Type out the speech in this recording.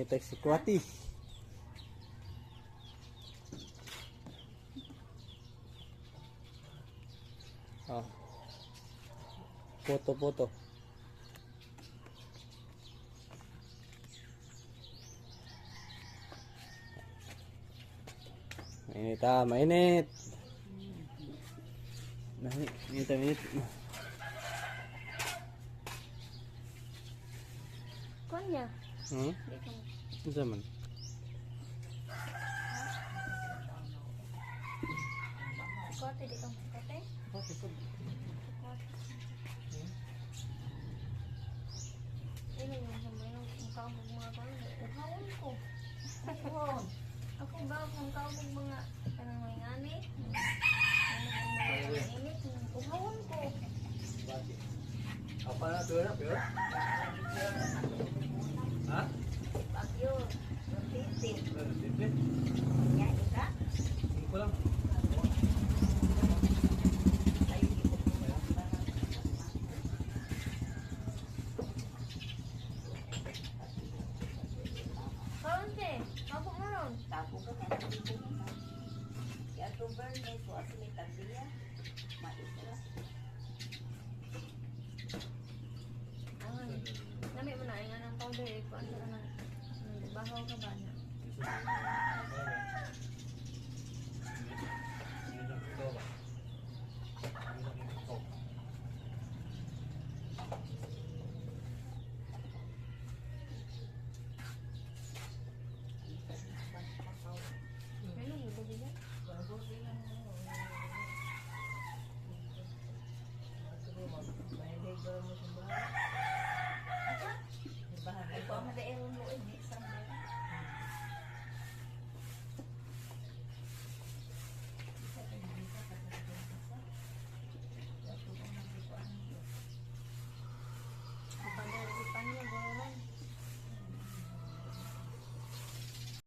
Mangitag si Kwati. Oh. Poto poto. Mainit ah, mainit. Mainit, mainit, mainit. Kuan niya. Hmm? Di ka mo. Unsa man? Kuwate, di ka mo. Kuwate? Kuwate. Ayun, yung sa mga yung kaon mga kuan. Uhawon ko. Uhawon. Ako ba kung kaon mga kanang may ngani? Mga init, uhawon ko. Apa na tuwa na pero? Ha? Bagyo. Titi. Ano, Ya, ika. Ko lang. Kaon te, ako mo ron. Tapo ka kaya. Kaya to burn eh, ko aso may tagbiya. Mais ra. Angan. Nami mo na ay nga ng powder eh, kuan ka ng bahaw ka ba na?